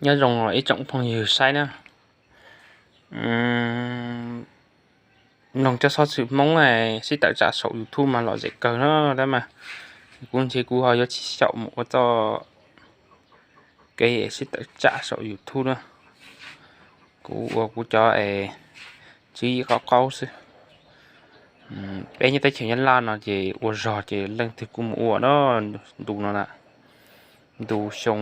Nyob zoo ib tsoom phooj ywg saib na, mloog cov xov xwm Hmoob sib tawm tsam saum YouTube mas lom zem kawg na. Tab mas kuv ntshe kuv ho yuav tsis xyaum mus ua txoj kev sib tawm tsam saum YouTube na. Kuv ua kuv cov es tswv yim qaub qaub xwb. Peb nyob teb chaws Nyab Laj no ces ua zog ces leej twg kuj mus ua na. Ntu no na, ntu xyoo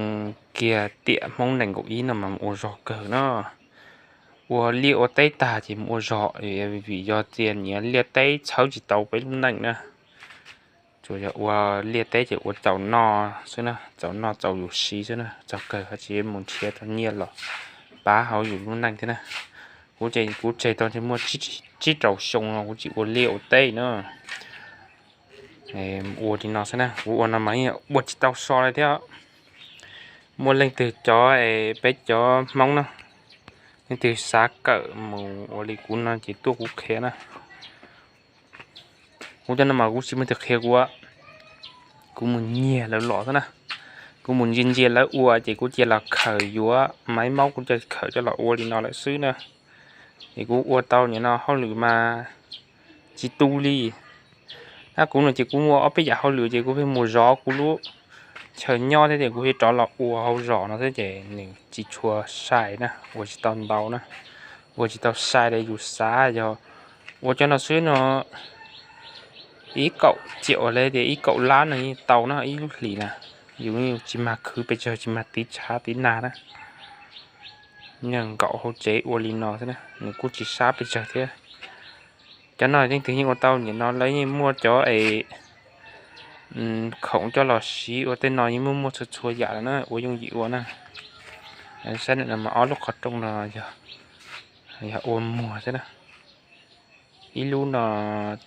kiag tiam Hmoob nees nkaum ib no mas mus ua zog kawg na. Ua liaj ua teb tag ces mus ua zog, vim yog tias nyias liaj teb txhawb tsis tau peb lub neej na. Tsuas yog ua liaj teb ces ua txaus noj xwb na, txaus noj txaus yus siv xwb na, txog kawg ho tsis mus nrhiav tau nyiaj los pab hauv yus lub neej thiab na. Kuv ces kuv tseg tau ntshe muaj tsib rau xyoo no kuv tsis ua liaj ua teb na. Ua li no xwb na, kuv ua no mas ua tsis tau so li thiab. Muaj leej twg cov es peb cov Hmoob na, leej twg xav kawm mus ua li kuv no ces tuaj kuv qhia na. Kuv cov no mas kuv tsis muaj leej twg qhia kuv, kuv mus nyiag lawv los xwb na. Kuv mus ntsia ntsia lawv ua ces kuv cia los khaws yuav, maiv maub kuv cia khaws coj los ua li no lawm xwb na. Es kuv ua tau nim no hauj lwm mas tsis tu li. Tab kuv no ces kuv muaj ob peb yam hauj lwm ces kuv pheej mus zov kuv lub chaw nyob thiab ces kuv thiaj rov los ua hauv zos no xwb ces nws tsis tshua sai na, ua tsis tau ntau na, ua tsis tau sai li yus xav. Yog ua cov no xwb no ib kaum ciam li tias ib kaum lab no yeej tau na ib lub hlis na. Yus tsis mag khwv pes tsawg, tsis mag tiv tshav tiv nag na. Nyob nkaum hauv tsev ua li no xwb na, nws kuj tsis sab pes tsawg thiab. Cov no leej twg yeej ua tau, nim no lawv yeej muaj cov es khoom coj los siv ua tej no yeej muaj muaj txhua txhua yam lawm na, ua yooj yim ua na. Saib no mas ob lub qhov rooj no yog ua muag xwb na. Ib lub no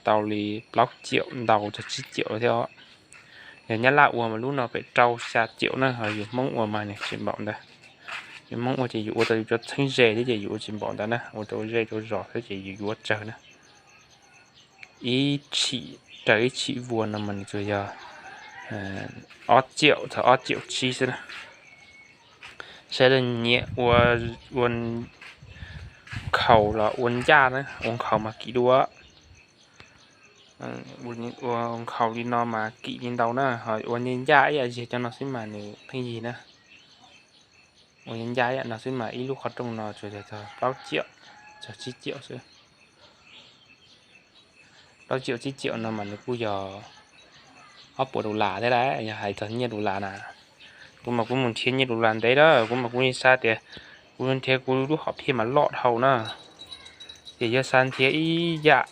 tau li plaub ciam ntau txog tsib ciam thiab. Yog Nyab Laj ua mas lub no pem rau xya ciam na, ho yus Hmoob ua mas nws tsis npaum ntawd. Yus Hmoob ua ces yus ua tau yus cov txheeb ze thiab ces yus ua tsis npaum ntawd na, ua rau zej rau zos thiab ces yus yuav tsawg na. Ib tshim raws ib tshim vuas no mas nws tsuas yog ob ciam txog ob ciam tsib xwb na. Saib lawv nyiam ua, ua nkhaus los ua ncaj na, ua nkhaus mas kim dua. Ua nkhaus li no mas kim li ntau na, ho ua ncaj ncaj ib yam zeg cov no xwb mas nws pheej yig na. Ua ncaj ncaj ib yam no xwb mas ib lub qhov rooj no tsuas yog txog plaub ciam txog tsib ciam xwb. Plaub ciam tsib ciam no mas nws kuj yog ob puas dollar thiab lawm, yog hais txog nyiaj dollar na. Kuv mas kuv mus nrhiav nyiaj dollar ntev lawm, kuv mas kuv yeej xav tias kuv nrhiav kuv lub hom phiaj mas loj dhau na. Ces yog xav nrhiav ib yam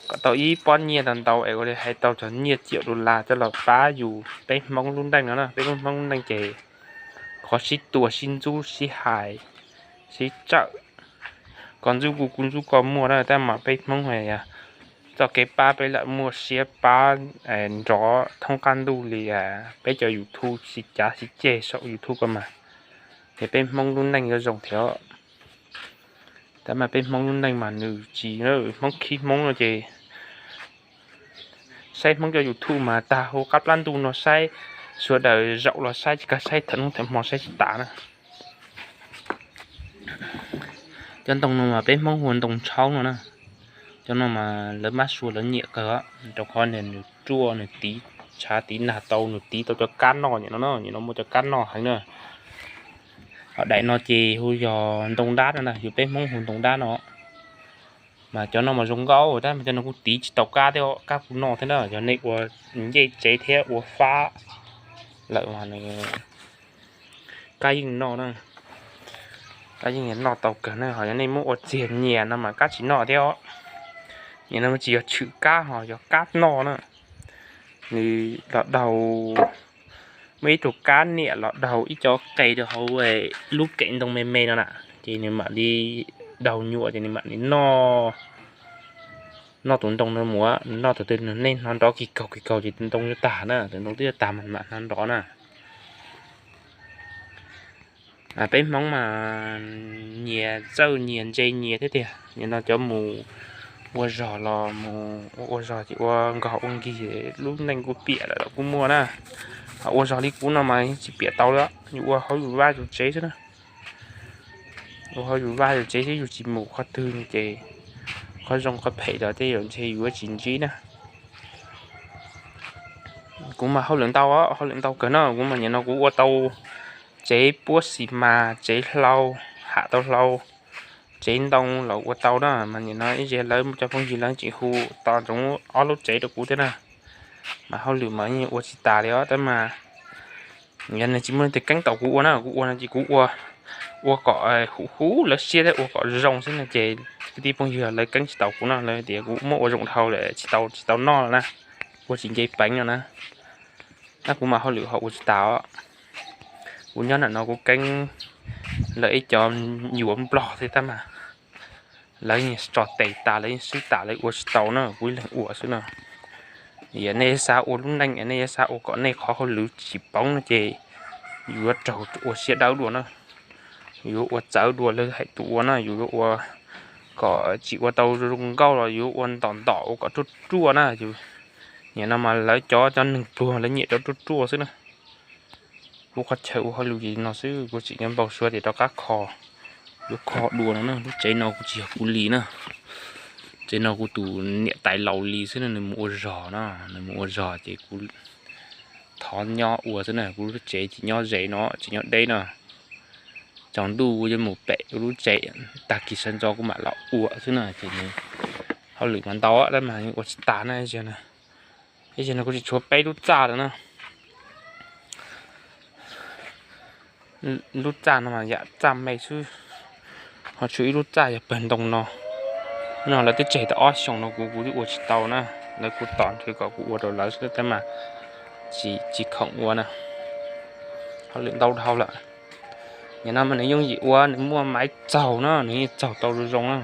kom tau ib pob nyiaj ntau ntau es ua li hais tau txog nyiaj ciam dollar coj los pab yus peb Hmoob lub neej no na. Peb lub Hmoob lub neej ces qhov sib tua sib ntxub sib hais sib tsawm, koj ntxub kuv kuv ntxub koj muaj na, tab mas peb Hmoob txoj kev pab peb lam muaj siab pab nrov thoob qab ntuj li peb cov YouTube sib cav sib ceg saum YouTube ko mas, ces peb Hmoob lub neej yuav zoo thiab. Tab mas peb Hmoob lub neej mas nws tsis, Hmoob khib Hmoob no ces saib Hmoob cov YouTube mas tag hauv qab plab ntuj no saib, sawv daws zaum los saib tsis kaj, saib thaum hnub thaum hmo saib tsis tas na. Cov ntoo no mas peb Hmoob hu ua ntoo ntshaub no na. Cov no mas lawv mab sua lawv nyiam kawg, rau qhov nws ruaj, nws tiv tshav tiv nag tau, nws tiv tau cov kab noj nim no, nim no muaj cov kab noj heev na. Ho daim no ces hu yog ntoo dab no na, yus peb Hmoob hu ntoo dab no. Mas cov no mas zoo nkauj tab mas cov no kuj tiv tsis tau kab thiab, kab kuj noj thiab na. Yog nej ua ncej tsev thiab ua fab lawm mas kab yeej noj na, kab yeej noj tau kawg na. Ho yog nej muab ua txiag nyias no mas kab tsis noj thiab. Nim no tsis yog tshwm kab ho yog kab noj na. Nws los daug, muaj ib tug kab niam los daug ib co qe rau hauv lub kev ntoo me me no na, ces nws mam li daug nyuam ces nws mam li noj, noj tus ntoo no mus, nws noj thaum twg nej hnov nrov kig kaug kig kaug ces tus ntoo yuav tag na, tus ntoo twb yuav tag mas mam hnov nrov na. Peb Hmoob mas nyias txawj nyias ntse nyias thiab tiag. Nim no cov mus ua zog los mus ua zog ces ua nkog ua nkig, lub neej kuj piam lawm los kuj muaj na. Ua zog li kuv no mas yeej tsis piam tau li, yus ua hauv yus vaj yus tsev xwb na. Ua hauv yus vaj yus tsev xwb, yus tsis mus qhov twg ces qhov zoo qhov phem los tej zaum ntshe yus yuav tsis ntsib na. Kuv mas hauj lwm ntau, hauj lwm ntau kawg no. Kuv mas nim no kuv ua tau tsev puab xis mas, tsev hlau, ham tau hlau, tsev ntoo los ua tau na. Mas nim no ib zig lawv cov phooj ywg lawv tseem hu tos ntsoov ob lub tsev rau kuv thiab na. Mas hauj lwm mas yeej ua tsis tas li os, tab mas yog nws tsis muaj leej twg keeb tau kuv ua na, kuv ua no ces kuv ua, ua kom huv huv lawv siab thiab ua kom zoo xwb no ces kwv tij phooj ywg lawv keeb tsis tau kuv no, lawv tias kuv muab ua zoo dhau lawm tsis tau, tsis tau noj no na, ua tsis nce peev no na. Tab kuv mas hauj lwm ho ua tsis tas os. Kuv nyob nram no kuv keeb lawv ib co nyuam nplog thiab tab mas lawv yeej tso tes tas, lawv yeej swb tas, lawv ua tsis tau na, kuv ib leeg ua xwb no. Yog nej xav ua lub neej, nej xav ua kom nej qhov hauj lwm tsis poob no ces yus yuav raug ua siab dawb dua na. Yus yuav ua txawv dua lawv hais tus ua na, yus yuav ua kom tsis ua tau zoo nkauj los yus yuav ua ntom ntom ua kom ruaj ruaj na. Nim no mas lawv cov, cov neeg pluag lawv nyiam cov ruaj ruaj xwb na. Kuv qhov chaw ua hauj lwm li no xwb, kuv tseem nyob npau suav tias rov qab kho, yuav kho dua no na. Lub tsev no kuv tsis yog kuv li na, tsev no kuv tus niam tais laus li xwb no, nws mus ua zog na, nws mus ua zog ces kuv thov nyob ua xwb na, kuv lub tsev tsis nyob ze no, tsis nyob deb no. Tsaus ntuj kuv yuav mus pem kuv lub tsev, tag kis sawv ntxov kuv mam los ua xwb na ces nws hauj lwm mas ntau tab mas ua tsis tas na. Ib zaug no kuv tseem tshuav peb lub txaj lawm na. Lub txaj no mas yam txaj me xwb, ho tshuav ib lub txaj yog pawg ntoo no. No lawv twb tseg tau ob xyoos no kuv, kuv twb ua tsis tau na, lawv kuj tos nrhiav kom kuv ua rau lawv xwb tab mas tsis, tsis khoom ua na. Hauj lwm ntau dhau lawm. Nim no mas nws yooj yim ua, nws muaj maiv txaug na, nws yeej txaug tau zoo zoo na.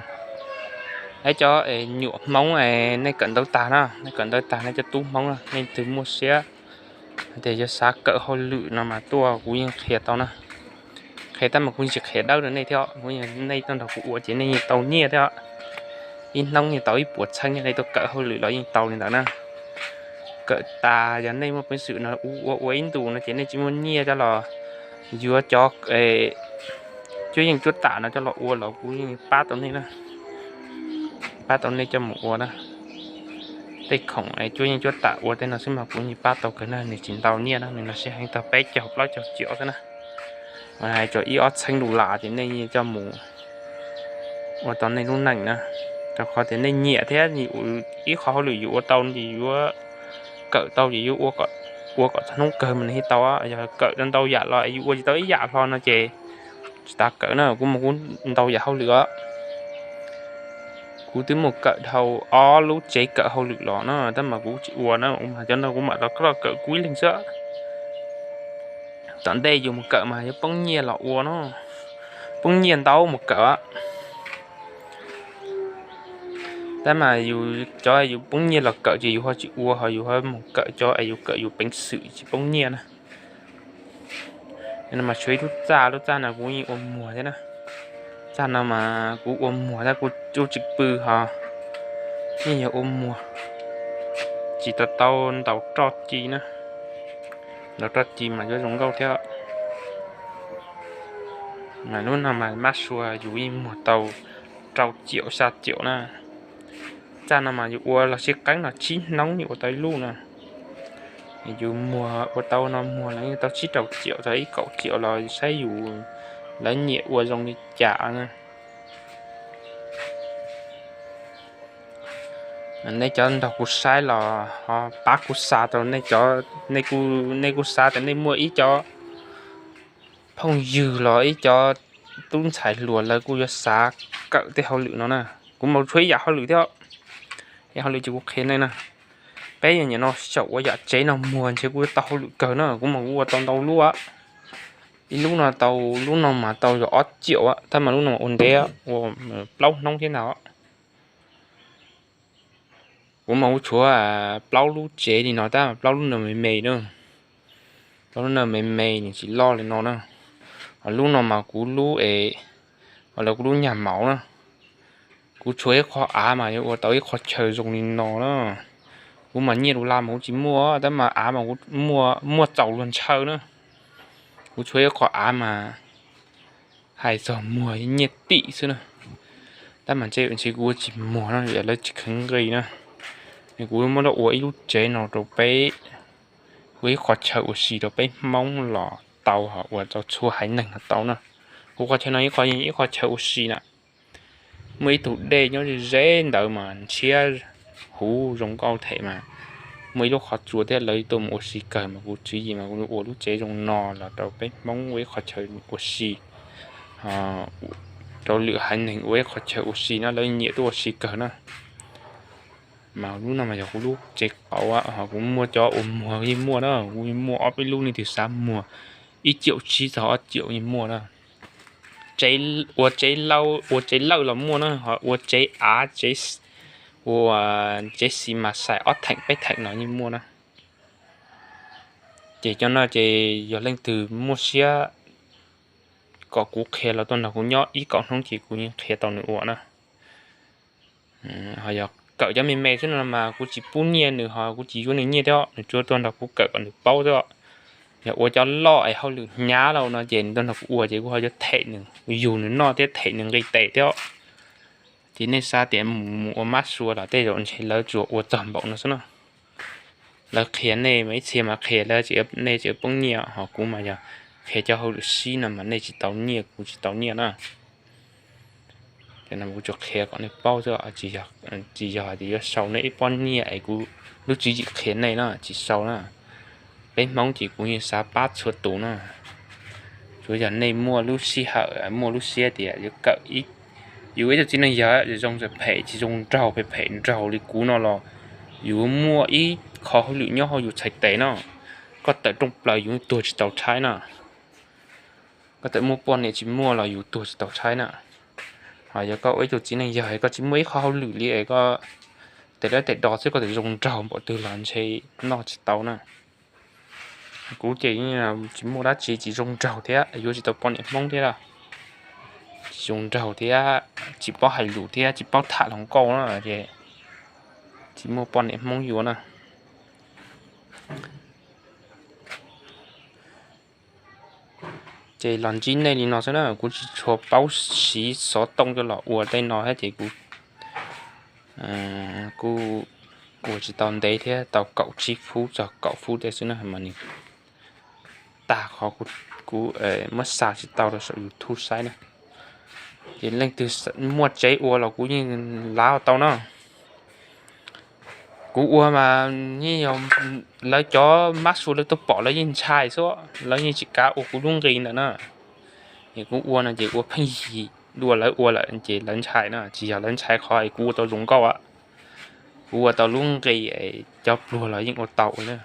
Ib cov nyuam Hmoob, nej kawm ntawv tag na, nej kawm ntawv tag nej cov tub Hmoob na, nej leej twg muaj siab tias yuav xav kawm hauj lwm no mas tuaj kuv yeej qhia tau na. Qhia tab mas kuv yeej tsis qhia dawb rau nej thiab, kuv, nej tuaj nrog kuv ua ces nej yeej tau nyiaj thiab. Ib hnub yeej tau ib puas txheeb, nej tuaj kawm hauj lwm los yeej tau li ntawd na. Kawm tas yog nej muaj peev xwm no ua, ua ib ntus no ces nej tsis muaj nyiaj coj los yuav cov cuab yeej cuab tam no coj los ua los kuv yeej pab tau nej na. Pab tau nej coj mus ua na. Tej khoom cuab yeej cuab tam ua tej no xwb mas kuv yeej pab tau kawg na, nws tsis ntau nyiaj na, nws los sib heev tau peb caug plaub caug ciam xwb na. Mas hais txog ib ob txheeb dollar ces nej yeej coj mus ua tau nej lub neej na. Rau qhov tias nej nyiam thiab, ib qho hauj lwm yus ua tau ces yuav kawm tau ces yuav ua kom txog hnub kawg mas nws thiaj tau. Yog kawm ntau yam los yus ua tsis tau ib yam hlo no ces tsis tas kawm na. Kuv mas kuv ntau yam hauj lwm os. Kuv twb mus kawm dhau ob lub tsev kawm hauj lwm los na, tab mas kuv tsis ua na, mas cov no kuv mam rov kawm kuv ib leeg xwb. Tom ntej yus mus kawm mas yuav poob nyiaj los ua no, poob nyiaj ntau mus kawm. Tab mas yus cov yus poob nyiaj los kawm ces yus ho tsis ua, ho yus ho mus kawm cov es yus kawm yus peev xwm tsis poob nyiaj na. No mas tshuav ib lub txaj, lub txaj no kuv yeej ua muag thiab na. Txaj no mas kuv ua muag thiab, kuv tsis pw ho yeej yog ua muag, tsis tau tau ntaus roj ci na. Ntaus roj ci mas yuav zoo nkauj thiab. Mas lub no mas mab sua yus yeej muag tau rau ciam xya ciam na. Txaj no mas yus ua los sib qeeb no tsib hnub yus ua tau ib lub na. Yus muag ua tau no muag los yeej tau tsib rau ciam txog ib kaum ciam los saib yus, lawv nyiam ua zoo li cas na. Nej cov nrog kuv saib los ho pab kuv xa rau nej cov, nej kuj xav tias nej muaj ib co phooj ywg los ib co tub ntxhais hluas lawv kuj yuav xav kawm tej hauj lwm no na. Kuv mas tshuav ib yam hauj lwm thiab, ib yam hauj lwm ces kuv qhia nej na. Peb yog nim no xyaum ua yam tsev no muag ntshe kuj yuav tau hauj lwm kawg na, kuv mas kuv ua tau ntau lub. Ib lub no tau, lub no mas tau yog ob ciam, tab mas lub no ua ntev, ua plaub hnub thiab ntag. Kuv mas kuv tshuav plaub lub tsev li no tab, plaub lub no me me na. Plaub lub no me me nws tsis loj li no na. Ho lub no mas kuv lub es, ho lawv kuv lub nyuag maum na. Kuv tshuav ib qho av mas yuav ua tau ib qho chaw zoo li no na. Kuv mas nyiaj dollar mas kuv tsis muaj, tab mas av mas kuv muaj, muaj txaus luag ntshaw na. Kuv tshuav ib qho av mas hais txog muag nyiaj tim xwb na. Tab mas ntshe kuv ua tsis muag no, lawv tsis kheev nqi na. Kuv muab rau ua ib lub tsev no rau peb, ua ib qho chaw ua si rau peb Hmoob los tau, ua rau txhua haiv neeg los tau na. Kuv qhov chaw no ib qho, ib qho chaw ua si na. Muaj ib tug dej nyob ze ze ntawd mas ntshiab huv zoo nkauj thiab mas. Muaj ib lub qhov tsua thiab, lawv tuaj mus ua si kawg mas kuv tswv yim mas kuv ua lub tsev zoo no los rau peb Hmoob ua ib qho chaw ua si, rau lwm haiv neeg ua ib qho chaw ua si na, lawv nyiam tuaj ua si kawg na. Mas lub no mas yog kuv lub tsev qauv, ho kuv muaj cov ua muag yeej muaj na, kuv yeej muaj ob peb lub, nej twg xav muag ib caum tsib txog ob caum yeej muaj na. Ua tsev lawj los muaj na, ho ua tsev av, ua tsev xis mas xais ob theem peb theem no yeej muaj na. Ces cov no ces yog leej twg muaj siab kom kuv qhia los tuaj nrog kuv nyob ib kaum hnub ces kuv yeej qhia tau nws ua na. Ho yog kawm cov me me xwb no mas kuv tsis pub nyiaj nws, ho kuv tsis yuav nws nyiaj thiab, nws tsuas tuaj nrog kuv kawm kom nws paub xwb. Yog ua cov loj es hauj lwm hnyav lawm no ces nws tuaj nrog kuv ua ces kuv ho yuav them nws, yug nws noj thiab them nws nqi tes thiab. Ces nej xav tias mus ua mab sua los tej zaum ntshe lawv tsuas ua txog npaum no xwb na. Lawv qhia nej mas ib txhia mas qhia lawv, nej tseem poob nyiaj, ho kuv mas yog qhia cov hauj lwm sib no mas nej tsis tau nyiaj kuv tsis tau nyiaj na. Ces no kuv tsuas qhia kom nej paub xwb, tsis yog hais tias yuav sau nej ib pob nyiaj es kuv lub tswv yim qhia nej na, tsis sau na. Peb Hmoob ces kuv yeej xav pab txhua tus na. Tsuas yog nej muaj lub sij hawm, muaj lub siab tias yuav kawm, yus ib tug txiv neej yawg zoo txawm phem tsis zoo nraug, phem phem nraug li kuv no los yus muaj ib qho hauj lwm nyob hauv yus txhais tes no, koj tawm rooj plaws yus tuag tsis tau tshaib na. Koj tawm muaj poj niam tsis muaj los yus tuag tsis tau tshaib na. Ho yog koj ua ib tug txiv neej yawg koj tsis muaj ib qho hauj lwm li es koj tes dawb tes do xwb, koj tawm zoo nraug npaum twg los ntshe noj tsis tau na. Kuv ces tsis muaj dab tsi, tsis zoo nraug thiab yuav tsis tau poj niam Hmoob thiab, tsis zoo nraug thiab tsis paub hais lus thiab tsis paub tham hluas nkauj na, ces tsis muaj poj niam Hmoob yuav na. Ces los ntsib nej li no xwb na, kuv tsis tshua paub siv xov tooj coj los ua tej no thiab ces kuv kuj ua tsis tau ntev thiab, tau kaum tsib fub txog kaum fub tej xwb na mas nws tag qhov kuv muab xa tsis tau rau saum YouTube saib na. Ces leej twg muaj tsev ua los kuv yeej lav tau na. Kuv ua mas yeej yog lawv cov mab sua lawv tuaj pom lawv yeej ntshai xwb, lawv yeej tsis kav ua kuv lub nqi ntawd na. Es kuv ua no ces ua pheej yig dua lawv ua lawm ces lawv ntshai na, tsis yog lawv ntshai qhov es kuv ua tau zoo nkauj, kuv ua tau lub nqi es cov pluag los yeej ua tau na.